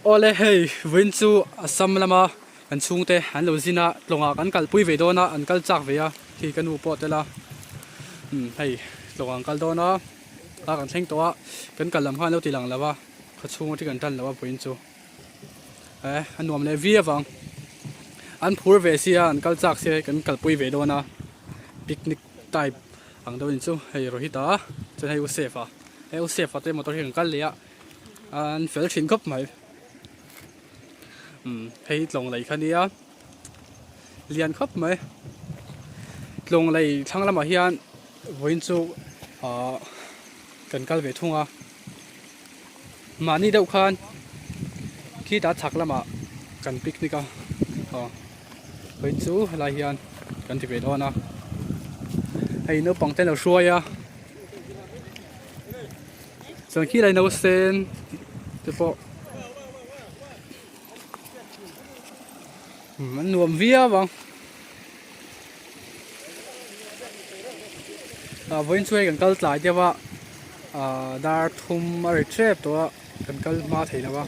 Awle hei vawiin chu Assam lama kan chhungte an lo zin a tlawngah kan kalpui ve dawn a an kal chak ve a khi ka nu pawh tel a umm hei tlawngah an kal dawn a a kan thleng tawh a kan kal lam khan an lo ti lang lo a khaw chhung atang kan tan lo a vawiin chu eh a nuam leh viau ang an phur ve sia an kal chak sia hei kan kalpui ve dawn a picnic type ang deuh a ni chu hei Rohit a chuan hei U Safe a hei U Safe a te motor hi kan kal leh a an fel thin khawp mai umm hei tlawng lei kha nia lian khawp mai tlawng lei thlang lamah hian vawiin chu ahh kan kal ve thung a mahni deuh khan khitah chhak lamah kan picnic a aw vawiin chu helai hian kan ti ve dawn a hei naupang te an lo hruai a. Chuan khi lai no sen te pawh umm an nuam viau ang ah vawiin chu hei kan kal tlai deuh a ah dar thum a ri tep tawh a kan kal hma thei lo a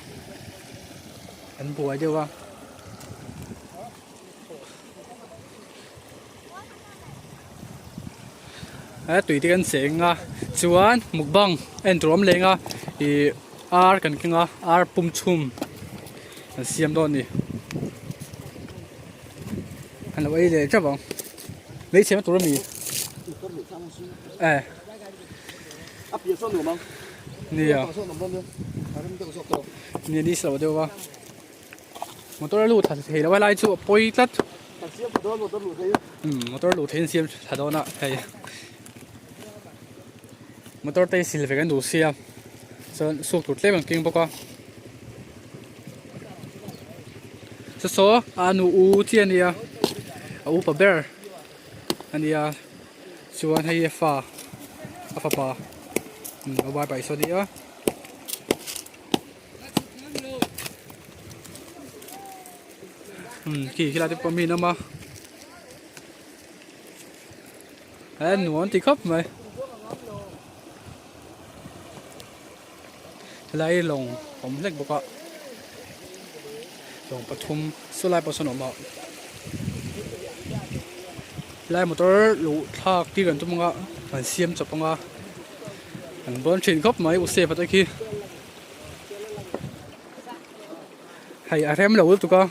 an buai deuh a. He tui te kan cheng a chuan mukbang a en tur awm leng a ih ar kan keng a ar pum chhum an siam dawn a ni an lo ei leh teuh ang lei chhehna tur a mi e nia nia ni si lo deuh a. Motor a lut thei lo a lai chu a pawi tlat umm motor luh theihin siam tha dawn a hei motor te hi sil ve kan duh sia chuan suk tur tlem an keng bawk a saw saw a nu u chi a nia a upa ber a nia chuan hei a fa a fapa umm a vai paih saw a nia. Umm khi khilai te pawh mi an awm a he nuam an ti khawp mai helai lawng awm hlek bawk a lawng pathum saw lai pawh sawn a awm a helai motor luh thlak tir an tum ang a an siam chawp ang a an bawn thin khawp mai u safe a te khi. Hei a rem lo lutuk a.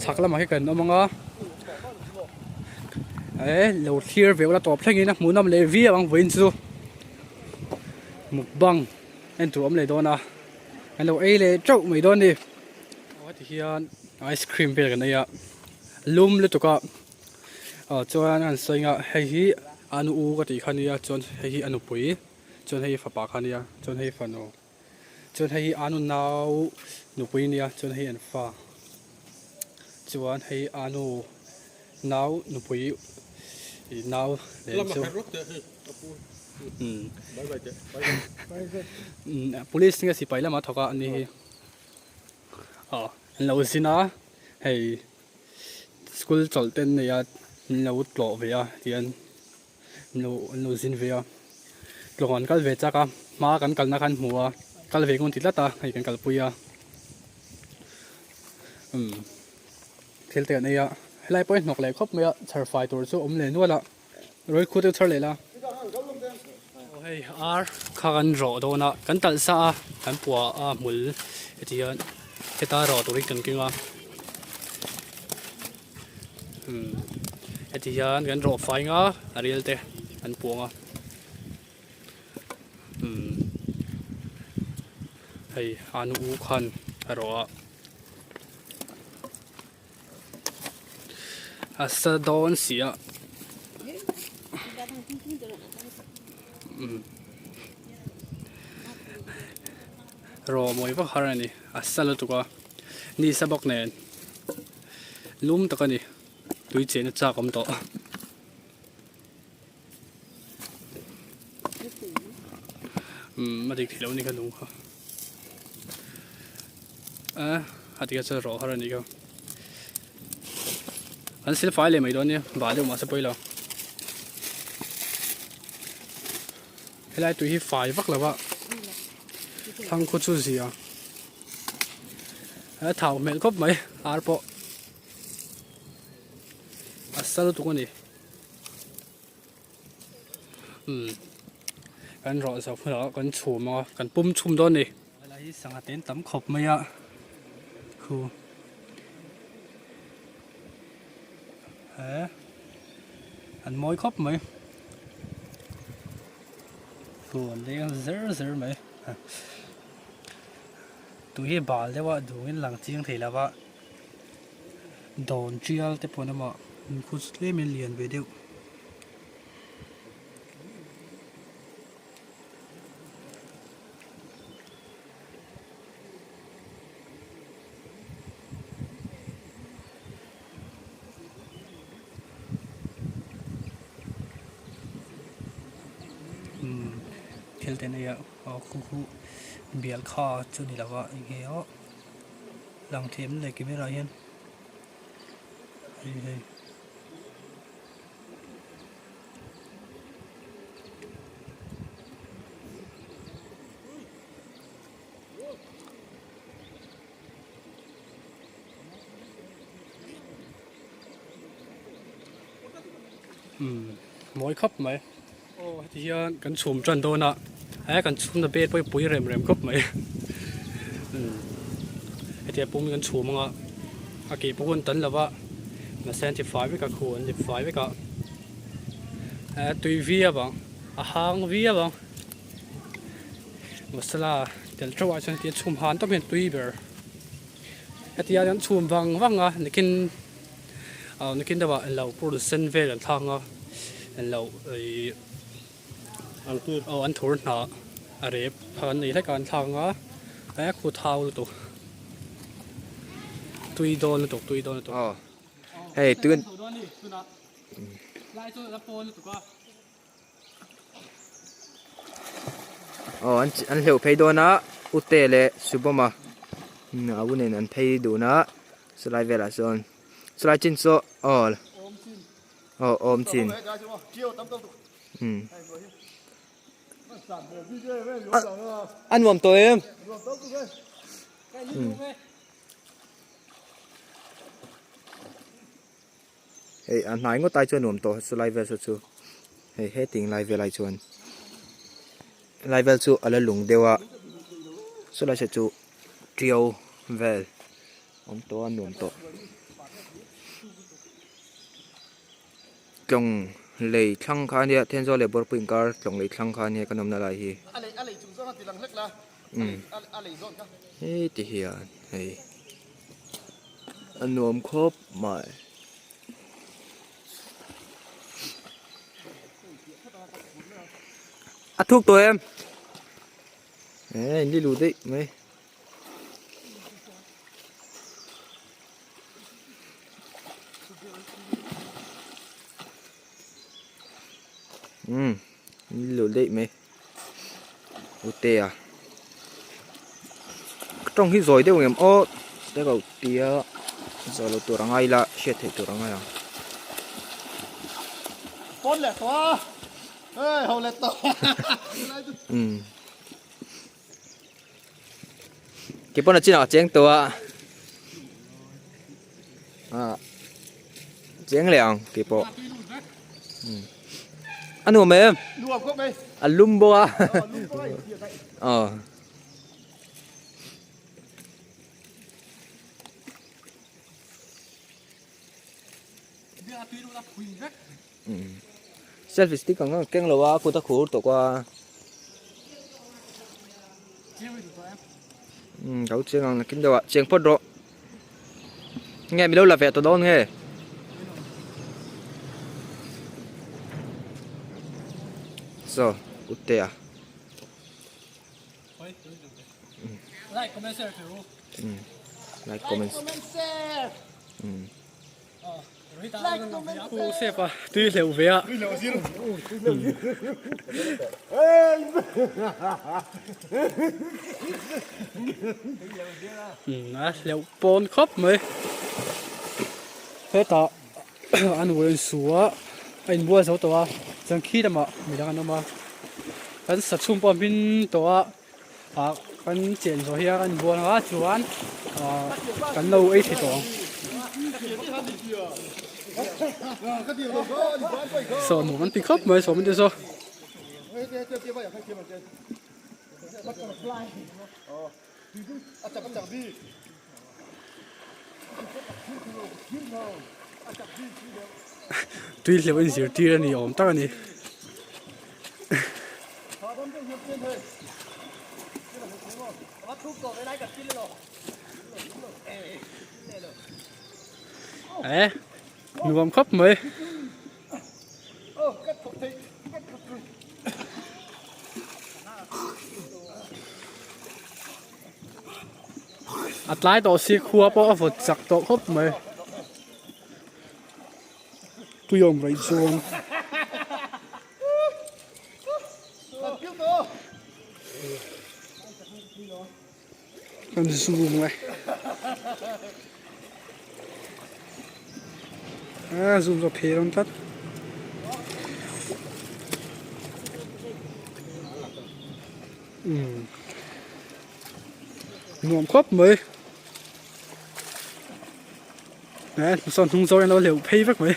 Chhak lamah hi kan awm ang a eh lo thlir ve ula tawp thlengin a hmuhnawm leh viau ang vawiin chu mukbang. En tur awm leh dawn a an lo ei leh teuh mai dawn a ni aw heti hian ice cream vel kan ei a lum lutuk a aw chuan an sawi ang a hei hi a nu u ka tih kha nia chuan hei hi a nupui chuan hei hi fapa kha nia chuan hei fanu chuan hei hi a nu nau nupui nia chuan hei an fa chuan hei a nu nau nupui ih nau leh chu. Police nge sipai lama thawk a ani hi aw an lo zin a hei school chawlh te an nei a an lo tlawh ve a tihian an lo an lo zin ve a tlawng an kal ve chak a hma kan kalna kha an hmu a kal ve ngun ti tlat a hei kan kalpui a umm thil te an ei a helai pawh hi hnawk leh khawp mai a chhar fai tur chu a awm leh nual a. Rawi khu deuh chhar leh la. Aw hei ar kha kan rawh dawn a kan talh sa a kan pua a hmul heti hian heta rawh turin kan keng a umm heti hian kan rawh fai nga a rial te an puang a umm hei a nu u khan a rawh a. A sa dawn si a raw mawi vak har a ni a sa lutuk a ni sa bawk nen lum tak a ni tui chehna chak awm tawh. Umm a dik theih loh a ni kha lung kha. A ti kha chuan rawh har a nih kha. An sil fai leh mai dawn nia, bah deuh mahse pawi lo. Helai tui hi fai vak lo a, thlang khu chu zia. A thau hmel khawp mai, ar pawh a sal tuk a ni. Umm kan rawh zawk hunah kan chhum ang a kan pum chhum dawn a ni. Helai hi sangha te an tam khawp mai a khu he an mawi khawp mai khu an leng zer zer mai tui hi bal deuh a dungin lang chiang thei lo va dawn tial te pawh an awm a khu chu tlem in lian ve deuh. Umm thil te nei a aw khu khu bial kha chu ni lova eng nge aw lang thiam leh camera ah hian hei hei. Umm mawi khawp mai aw heti hian kan chhum tan dawn a he kan chhumna bed pawh hi pui rem rem khawp mai umm hetiang pum hi kan chhum anga a keh pawh an tan lo va mahse an ti fai vek a khu an lip fai vek a tui viau ang a hang viau ang masala tel teuh ah chuan hetia chhum han tawp hian tui ber hetia an chhum vang vang a nikin ah nikin deuh ah englo purun sen vel an thlak ang a englo ihh aw an thur hnah a rep kha an nei hlek a an thlak ang a he khu thau lutuk tui dawn lutuk tui dawn lutuk. Aw hei tun aw an an hleuh phei dawn a ute leh subawma a u nen an phei dun a chulai velah sawn chulai chin chu aw aw awm chin umm a nuam tawh em umm. Hei a hnai ngawt ai chuan nuam tawh chu lai vel saw chu hei heting lai vel ai chuan lai vel chu a la lung deuh a chulai saw chu tiau vel awm tawh a nuam tawh tlawng lei thlang kha ania Thenzawl leh Bawrpui inkar tlawng lei thlang kha ania kan awmna lai hi umm heti hian hei. A nuam khawp mai. A thuk tawh em? Ê in đi lù daih mai. Umm in đi lù daih mai. Utea ka tawng hi zawi deuh ngem aw te ko tia zawi lo tur a ngai ila hriat theih tur a ngai ang. Pawn leh tawh a hei ho leh tawh umm ke pawn a chinah a cheng tawh a ah cheng leh ang ke pawh umm a nuam em nuam khawp mai a lum bawk a aw selfie stick ang a keng lo a kut a khur tawh a umm ka lo chiang ang nakin deuh ah chiang phawt rawh nge mi lo la ve tawh dawn nge saw ute a like comment share like comment umm. Khu sep a tui hleuh ve a. A hleuh pawn khawp mai. Hetah an ur in su a, a inbual zo tawh a, chuan khi lamah midang an awm a. Kan sa chhung pawh a hmin tawh a. Ah kan chen zawh hian an bual anga chuan ah kan lo ei thei tawh ang. Saw nuam an ti khawp mai sawm an ti saw. Tui hleuh in zirtir a ni awm tak a ni. Eh nuam khawp mai. A tlai tawh si khua pawh a vawt chak tawh khawp mai tui awm rei chuan kan zoom e a zoom chu a phe dawn tlat. Umm nuam khawp mai eh sawn hnung zawng in lo hleuh phei vek mai.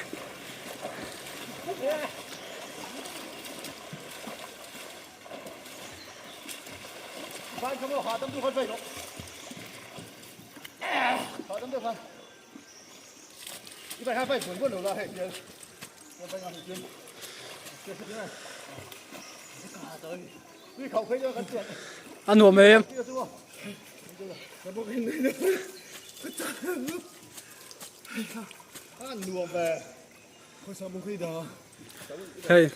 A nuam em? Hei.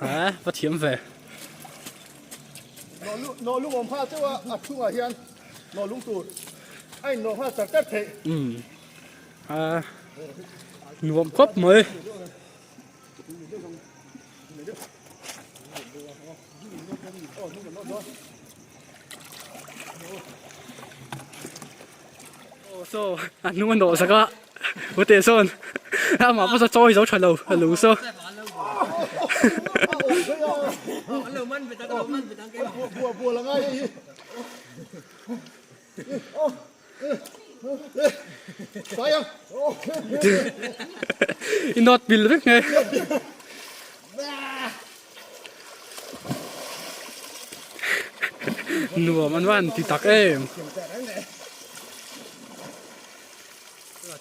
Ha, va thiam ve. No lung awm kha chauh a, a chhungah hian no lung tur a in nawh nghal char char theih. Umm. A nuam khawp mai. Saw a hnung a nawh sak a ute sawn amah pawh saw chawi zo tha lo a lu saw. I nawt pil vek nge. Nuam an van ti tak em.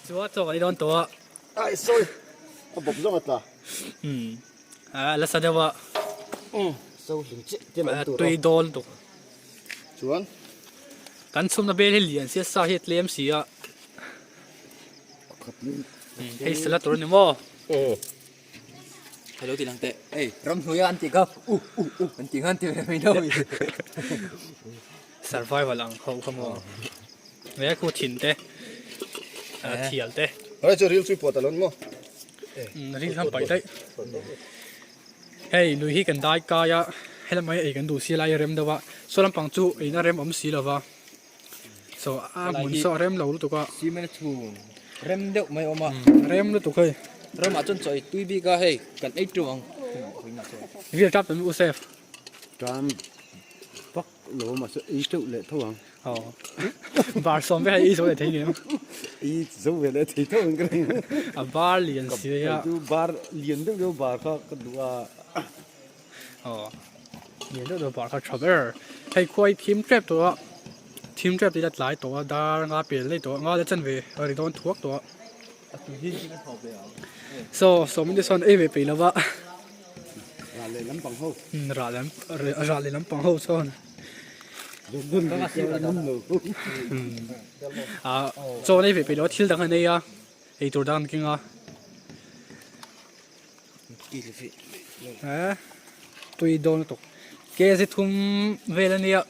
Chua chaw kan ei dawn tawh a. Ai sawi a bawp zawng a tla. Umm a la sa deuh a. Umm so hlim chiah te an tur a. Tui dawn tuk. Chuan kan chhumna bel hi lian sia sa hi a tlem si a. Hei sala tur a ni maw? Aw. Hello ti lang teh. Ei, ram hnuaia an tih kha u u u an tih khan ti ve mai no. Survival ang ho kha maw. Ve khu thin te. Thial te. Hei chu ril chui pawt alon maw. Ril khan paih daih. Hei lui hi kan dai kai a, helam ai ei kan duh si lai a rem deuh a, saw lampang chu eina rem awm si lova. So a hmun saw a rem lo lutuk a. Cement chhung rem deuh mai awm a. Rem lutuk hei. Ramah chuan chaw ei tui bik a hei kan ei ṭeuh ang. Vel tap em u Sef? Ṭam vak lo mahse ei ṭeuh leh tho ang. Aw bar sawm vek a ei zo leh thei ngem. Ei zo ve leh thei tho ang ka ring. A bar lian si a. Chu bar lian deuh deuh bar kha ka duh a. Aw lian deuh deuh bar kha tha ber. Hei khuai thim tep tawh a, thim tep tih ila tlai tawh a dar nga pel daih tawh a nga la chan ve a ri dawn thuak tawh a. Saw sawm te sawn ei ve peih lova. Rah leh lampang ho. Rah lam rah leh lampang ho chuan. Ah chaw an ei ve peih lova thil dang an ei a ei tur dang an keng a. Eh tui dawn lutuk kg thum vel a nia.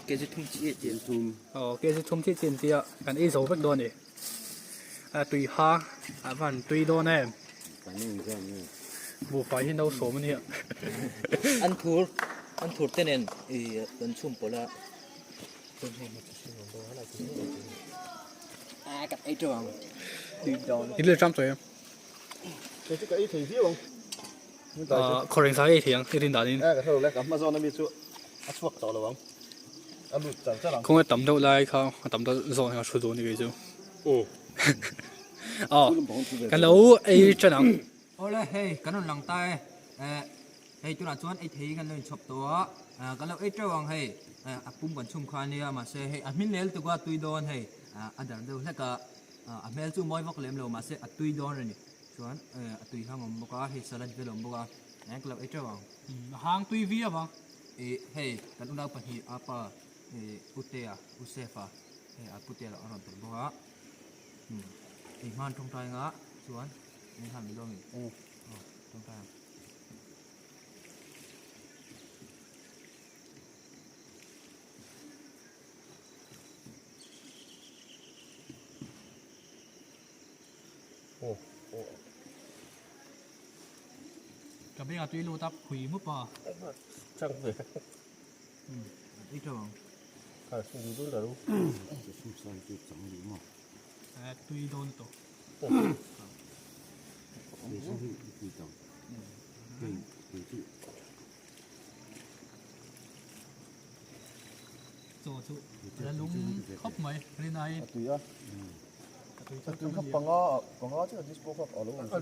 Kg thum chiah chiah. Thum. Aw kg thum chiah chiah an tia kan ei zo vek dawn a ni. A tui ha a van tui dawn em. Kan en zan nge. Buhfai hi no sawm a nia. An thur an thur te nen i kan chhum pawlh a. A kan ei teuh ang. Tui dawn. I leh ṭam tawh em? Kei chu ka ei thei viau ang. Khawreng sa ei thei ang i rin danin. Ka hre lo le, ka hma zawn ami chu a chhuak tawh lo ang. A lut char char ang. Khawnge tam deuh lai kha a tam deuh zawn kha thu duh ni kei chu. Aw kan lo ei ṭan ang. Awle hei kan rawn lang ta e, hei tunah chuan ei thei kan lo inchhawp tawh a, kan lo ei ṭeuh ang hei a pum kan chhum kha ania mahse hei a hmin lel tuk a tui dawn hei a dar deuh hlek a, a hmel chu mawi vak lem lo mahse a tui dawn a ni. Chuan a tui hang awm bawk a, hei salad vel awm bawk a, eng ka lo ei teuh ang. A hang tui viau a. Ih hei kan unau pahnih a pa ih Putea, Usefa hei a Putea lah a rawn tel bawk a, hei hman tawngtai anga chuan eng han ni dawn nge? Aw tawngtai ang. Ka bengah tui lut a phui mup a. Chang ve. Ei teuh ang. Kha sum du dun ru. Sum sang chu chang duh maw. Tui dawn tawh. Kei chu hi tui tawh. Kei kei chu. Chaw chu a la lum khawp mai rinai. A tui a. A tui kha panga panga chiah disco kha a lo awm a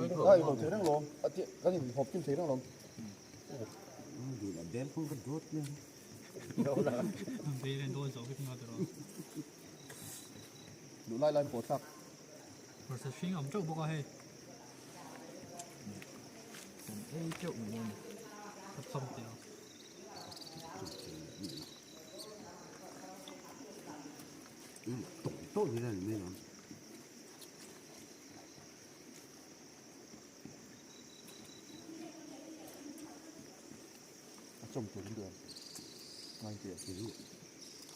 in lo thei reng lawm a ti kan in hawp kim thei reng lawm. Duh lah bel kawng ka dawt mai ang. Bel en dawn zawh vek nga tawh. Duh lai lai pawh thlak. Hmarcha hring a awm teuh bawk a hei. Kan ei teuh mai a ni. Ka chawm teh ang. Tawh tawh hi lan mai ang. A chawm tur in duh ang. Ngai tih a chu.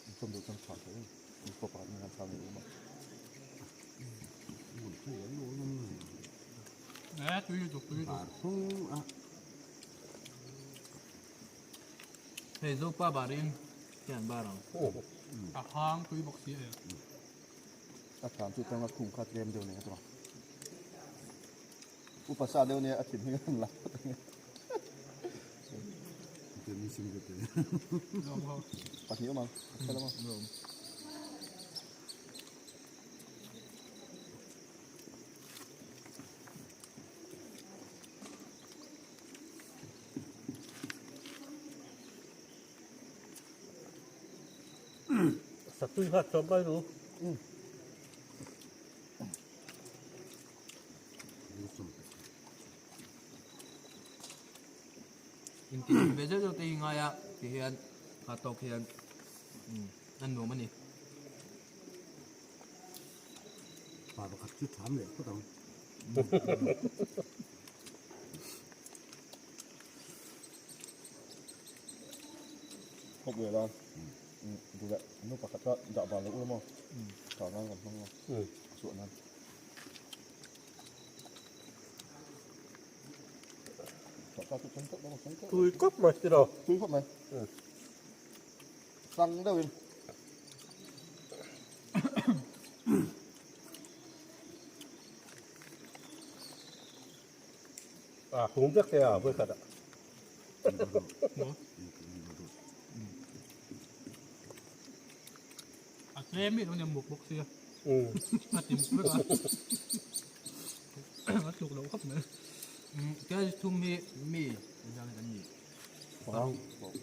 An chawm duh chuan tha thei em. An pawp ah an tha ngei awm a. Eh tui lutuk tui lutuk. Bar phung a. Hei Zopa barin hian bar ang. A hang tui bawk si e. A thlam chu tanga khum kha tlem deuh nei a tura. Upa sa deuh nia a thin hi an la phawt ang e. Pahnih awm ang. A fel awm ang. Satui kha chawp mai ru. Inti ve zeuh zeuh te hi ngai a ti hian a tawk hian an nuam a ni. Pa pakhat chu tham leh phawt ang. Khawp ve la duh leh nu pakhat kha dah ban loh ula maw tah nan kan hmang a chhuah nan. Tui khawp mai tiraw. Tui khawp mai. Sang deuhin. A hung vek e a vawi khat ah. A tlem miah lo nia muk bawk sia. A ti muk vek a. A tluk loh khawp mai. Kel thum hi mi engzah nge kan nih?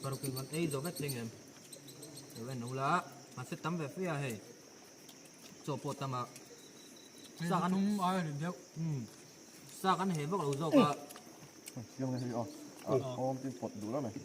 Paruk in kan ei zo vek thei ngem. Lo en lo la, mahse tam ve fe a hei. Chaw pawh tam a. Sa kan hum ai a rit deuh. Sa kan he vak lo zawk a. Siam nge hei a. Awm tin pawt duh la mai.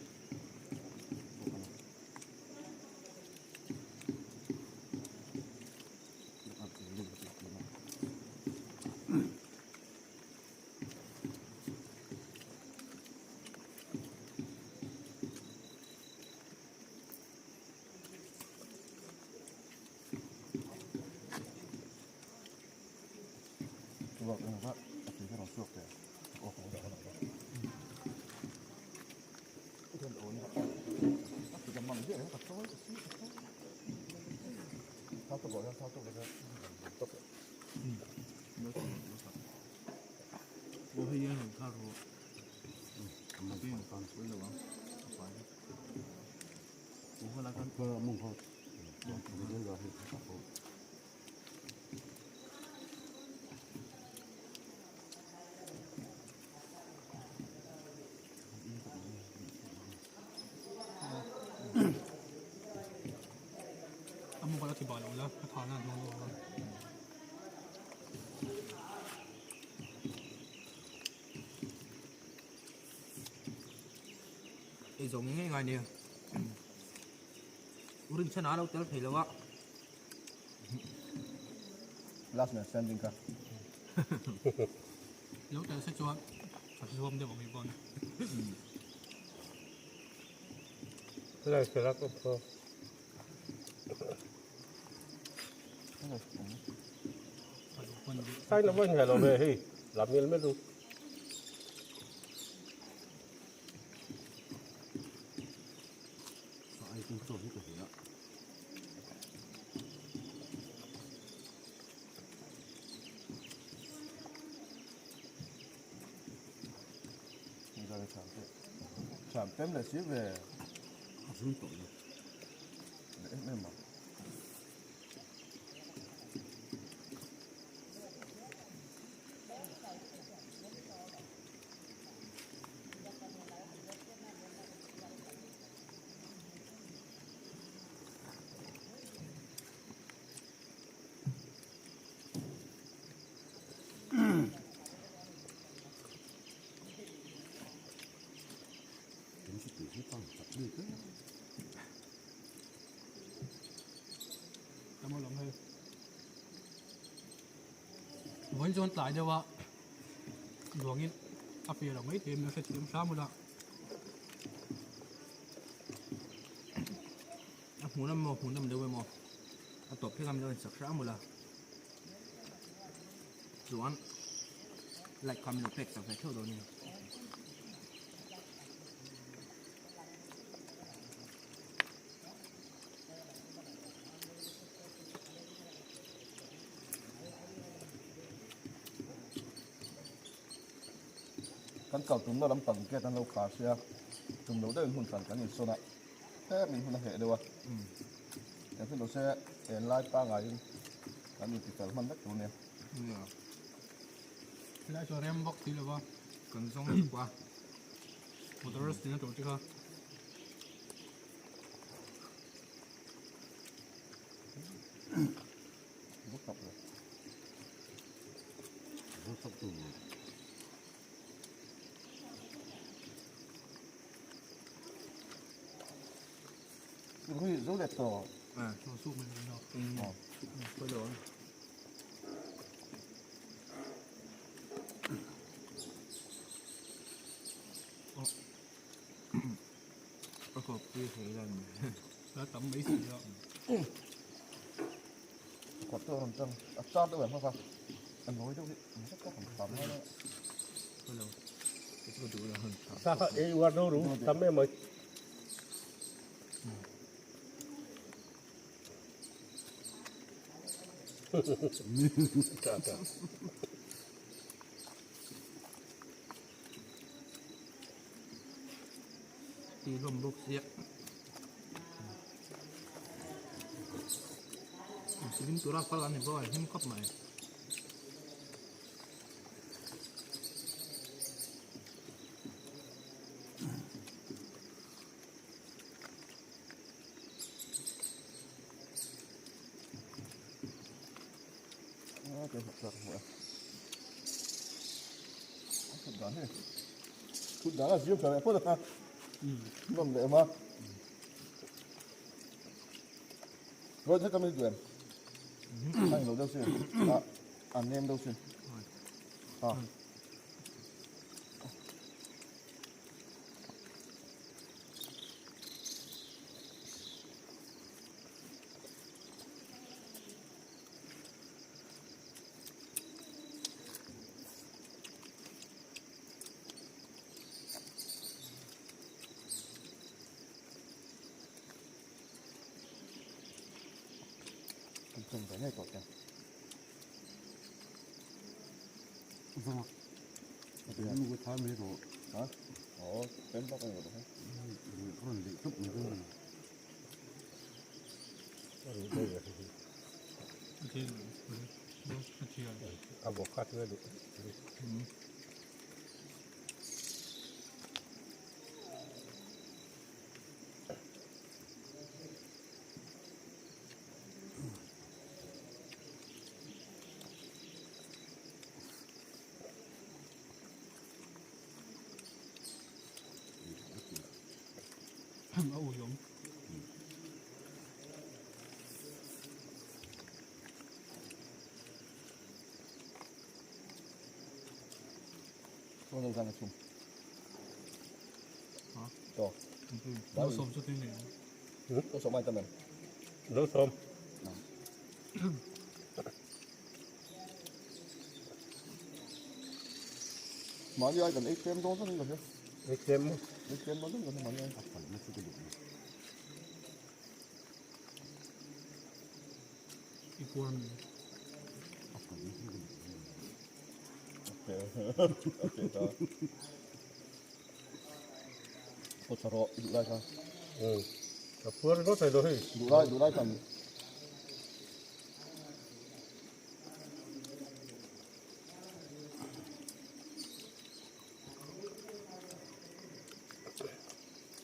A muk ala ti bal lo la a tha na hmang lo a. Ei zawng ngei ngai nia. Urin chhan a lo tel thei lo a. Last man standing kha. Lo tel se chuan a zuam deuh ang i pawn. Lai sarak a phaw. Sai lo va nhai lo ve hei lam mel mel u. Cham tem leh si ve. Leh em em a. Tam alawm hei. Vawiin chuan tlai deuh a luangin a pian lo mai thei a min hrethiam hram ula. A hmuh lam maw hmuh nawm deuh emaw a tawp phek a min lo insak hram ula chuan like kha min lo pek sak ve theuh dawn a ni. Kan kal tumna lampang gate an lo khar sia tum lo deuhin hmun hran kan insawn a tlem in hun a hleh deuh a eng thil lo se en lai pangaiin kan inti fel hman vek tur nia. Helai chu a rem bawk si lo va. Kan zawng lutuk a. Motor tina tur te kha. La tam mai si a. Sa kha ei uar do ru tam em mai. Tha tha. Ti hlawm bawk sia. Hlim tura kal an ni bawk a hlim khawp mai. Chum ve ngei tawh te. Vâng. Nu cái thái mấy rồi. Hả? Ồ, tên bóc anh rồi hả? Còn để tốc nữa rồi. A bawk kha chu a duh. A ui awm. Chaw lo zan a chhum. Hả? Chaw. Lo sawm chu tui nei ang. Lo sawm ai tam em? Lo sawm. Mahni ai kan ei tlem dawn dawn in ka hria. Ei tlem maw? Ei tlem dawn dawn ka hria mahni ai. A pal na chu ka duh. I puar mi. A pal na chu ka duh. Okay. Okay ta. Pawh tha rawh i duh lai kha. Umm. Ka puar ringawt thei lo hei. Duh lai duh lai kan.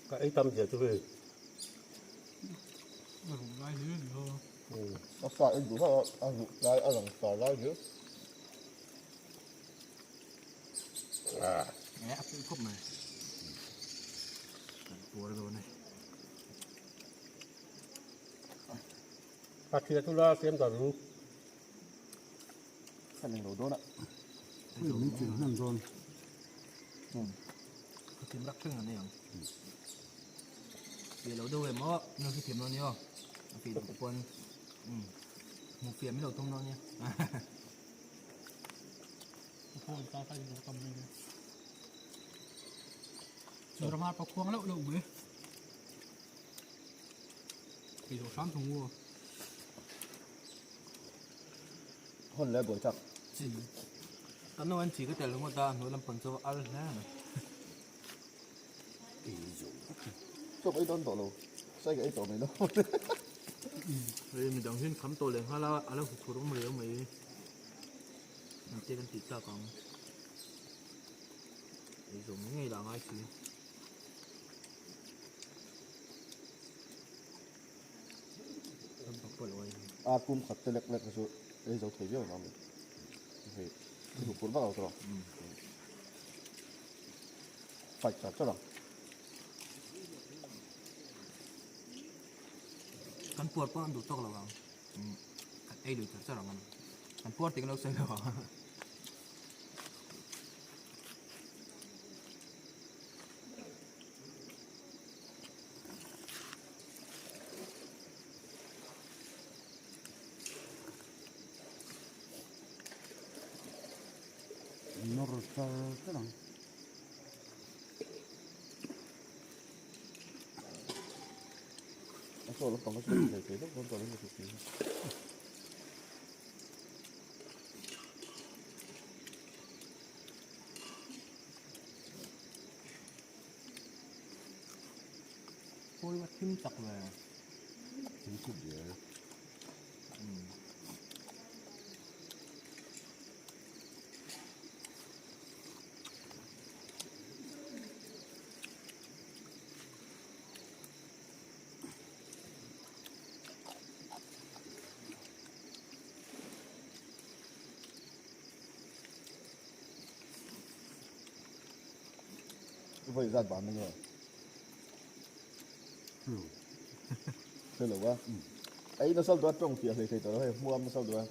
Ka ei tam zia chu hei. A ruh lai hlir ni ho. A sa en duh hlauh a, a ruh lai a lang sar lai hlir. Eh, a pui khawp mai. Kan puar dawn e. A thia chu la siam dan ru. Kan englo dawn a. Ui min chil hnem dawn. Ka thim rak thleng an ei ang. Fiah lo deuh em aw, nu hi thiam lo nia aw. A fiah duh te pawn umm hmuh fiah min lo tum lo nia. Ka phone ka ka in lo tam mai nia. Chu ramar pa khuang loh loh mai. Thei zawh hram thung u aw. Hawn leh buai chak. Chi. Kan lo en chi ka tel ringawt a, hnuai lampang chu al hle mai. Chaw ka ei dawn tawh lo, sai ka ei tawh mai lo. Hei midang hian kham tawh leh nghal a, a lo huphurh awm riau mai. Engte kan tih tlak ang. Ei zawm ngei lah ngai si. A kum khat te lek lek chu ei zo thei viau ang hei i duh phur vak lo tawh fight char char ang. Kan puar pawh an duh tawk lo ang kan ei lui char char ang ani kan puar tih kan lo sawi lo ang. Nawr char char ang. A chaw lampang a chu thei thei deuh dawn tawh lo in ka hria. Pawi va thim chak ve. Thim khup zel. Vawi zat ban nge? Hre lo a. Ei nasal duh a tawng fiah hlei thei tawh lo hei hmuam nasal duh a.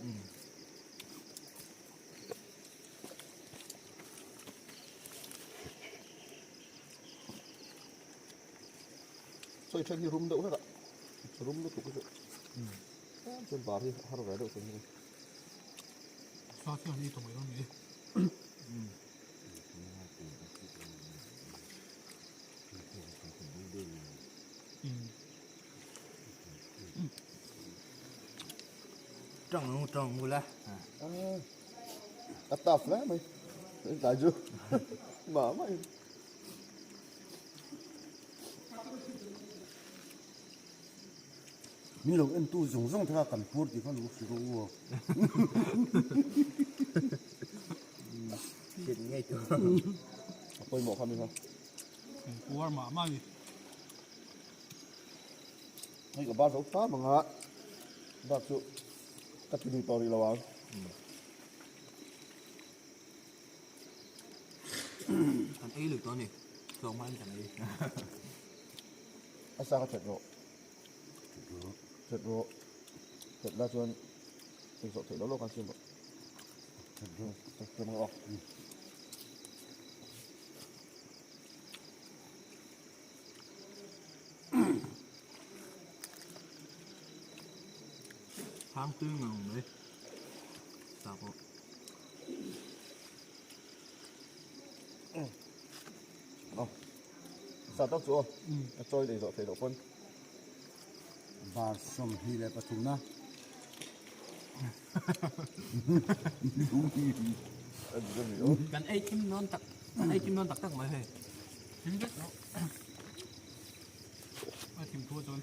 Sawi then hi rum deuh hlek a. Rum lutuk hi chu. Chuan bar hi har ve deuh thei. Sa chu an ei tawh mai dawn ni. Tawng ang tawng bula. A tough hle mai. Tlai chu mah mah in. Min lo en tu zawng zawng te kha kan phur tih kha lo hrilh rawh u aw. Hrilh ngei tur. A pawimawh kha mi kha. Puar mah mah ni. Hei ka bar zo hram ang a, bak chu ka ti lui tawh rih lo ang. Kan ei lui tawh a ni, tlawng hmain kan ei. A sa ka that rawh. That rawh. That la chuan ei zawh theih loh loh khan siam rawh. That rawh. That rawh. Hang tui ngang mai ta pawh. Aw. Sa tak chu aw. A chawi leh zawh theih loh pawn. Bar 23 na. Kan ei thim dawn tak kan ei thim dawn tak tak mai hei. Thim vek loh. A thim thu chuan.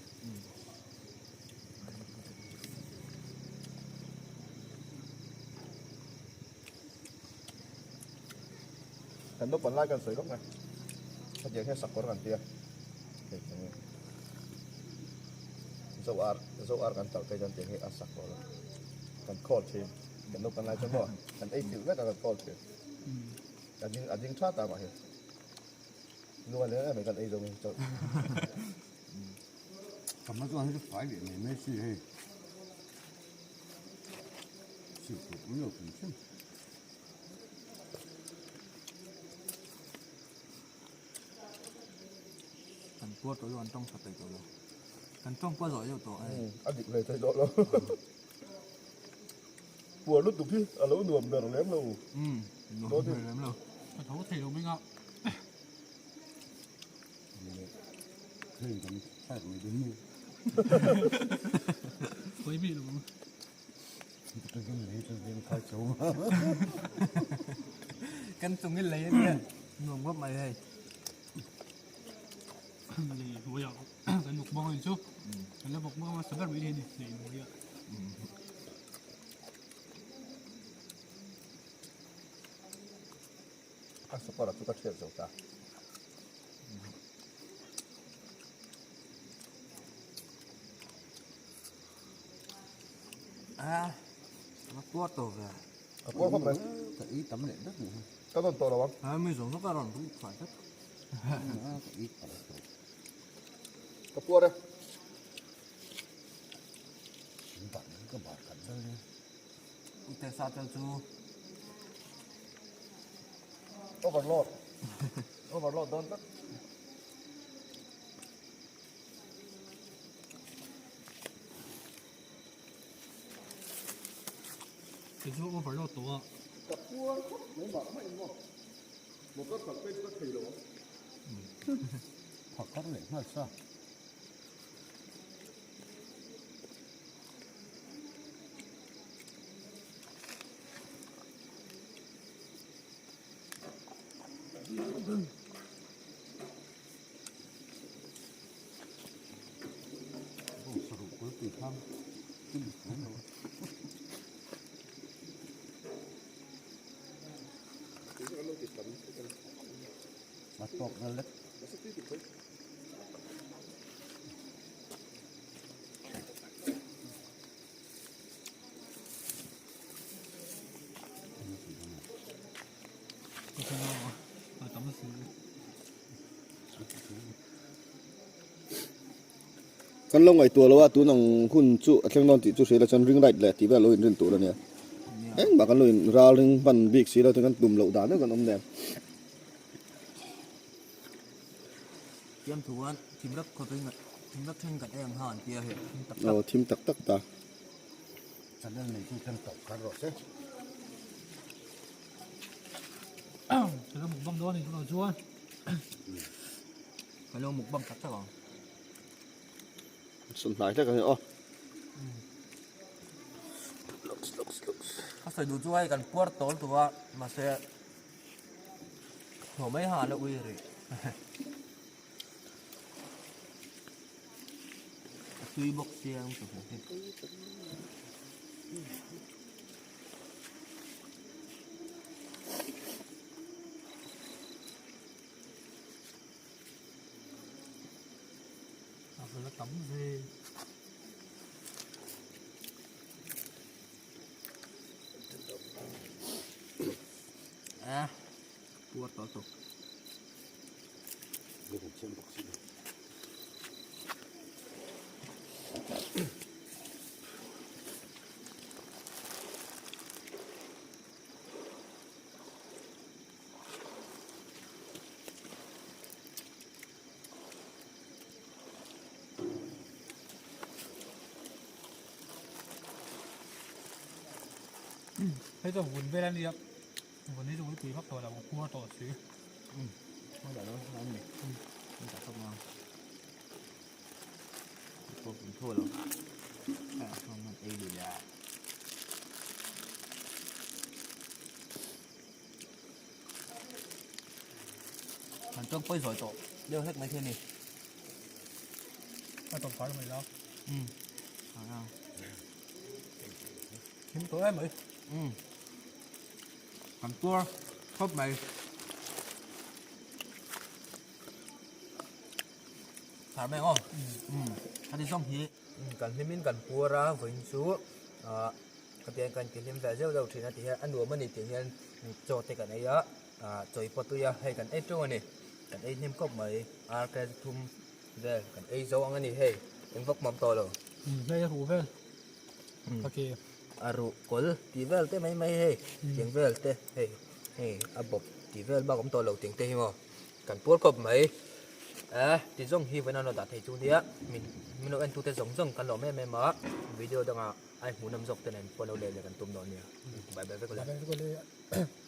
Kan naupang lai kan sawi lawk mai. Hetiang hian sakawr kan tia. Hei eng nge. Zo ar zo ar kan talh phei chuan tiang hi a sakawr a. Kan call thin. Kan naupang lai chuan maw kan ei filh vek a kan call thin. A ding a ding tha ta mah hi. Lunga leng em mai kan ei zo mai chauh. Ka hma chuan hei chu fai leh mai mai si hei. Siu tur awm lo hrim hrim. Kan puar tawh lo an tawng tha peih tawh lo. Kan tawng pawh a zawh deuh tawh a ni. A dik hlei thei tawh lo. Puar lutuk hi a lo nuam ber lem lo. Nuam ber lem lo. Ka tho thei lo mai nga. Train kan thlak mai dawn ni. Khawi mi lo. Kan lei chu veng khai chho. Kan chung i lei a nia. Nuam khawp mai hei. Lei hnuaiah kan mukbang anih chu. Kan la mukbang hmasa ber mai thei a ni lei hnuaiah. A sakawr chu ka thiat zo ta. A a puar tawh ve. A puar khawp mai. Ka ei tam leh vek mai. Ka rawn tawh lo ang. A mi zawng zawng ka rawn ru fai vek. Ka ei tam tawh. Ka puar e. Ban ka bar khat vel nia. Ute sa tel chu. Overload. Overload dawn tlat. Kei chu overload tawh a. Ka puar khawp mai mah mah in maw. Motor khalh phei chu ka thei lo ang. Phakar leh nghal sa. A tawk vel lek. Kan lo ngaihtuah lo a, tun ang hun chu a thleng dawn tih chu hria ila chuan ring light leh tih vel a lo inrin tur a nia. Engmah kan lo in ral ring hman bik si lo chuan kan tum loh dan deuh kan awm nen. Tiam thuan thim rak khawp in thim rak then kan ei ang ha an tia hei thim tak tak. Aw thim tak tak ta. Channel nei chu ten tawp kar rawh se. Ka lo mukbang dawn a ni tunah chuan. Ka lo mukbang tak tak ang. Sawmhnai hlek a ni aw. Ka sawi duh chu hei kan puar tawl tawh a mahse hlawh mai ha la ui rih. A tui bawk sia ang chu hi. A va la tam ve. A puar tawh tawh. Hei chu vun vel a nia vun hi chu ui pui vak tawh lo a puar tawh si. An tawng pawi zawi tawh deuh hlek mai thei a ni. A tawng far mai la. Um. Him tawh em mai. Um. Kan tuar khawp mai. Thar mai aw. Um. Hati zawng hi kan hlimin kan puar a vawiin chu ah khatiang kan ti hlim ve zeuh zeuh thin a ti hian a nuam a ni tih hian chaw te kan ei a ah chawi pawh tui a hei kan ei teuh a ni kan ei hnem khawp mai ar ke thum vel kan ei zo ang a ni hei eng vak mam tawh lo. Hei a ruh vel okay a ruh kawl tih vel te mai mai hei tiang vel te hei hei a bawp tih vel bak awm tawh lo tiang te hi maw. Kan puar khawp mai. Eh, ti zawng hi vawiin an rawn dah thei chu nia, min min lo entute zawng zawng kan lawm em em a, video dangah a inhmuhnawm zawk te nen pawh lo leh leh kan tum dawn nia. Bye bye vek ule. Bye bye vek ule.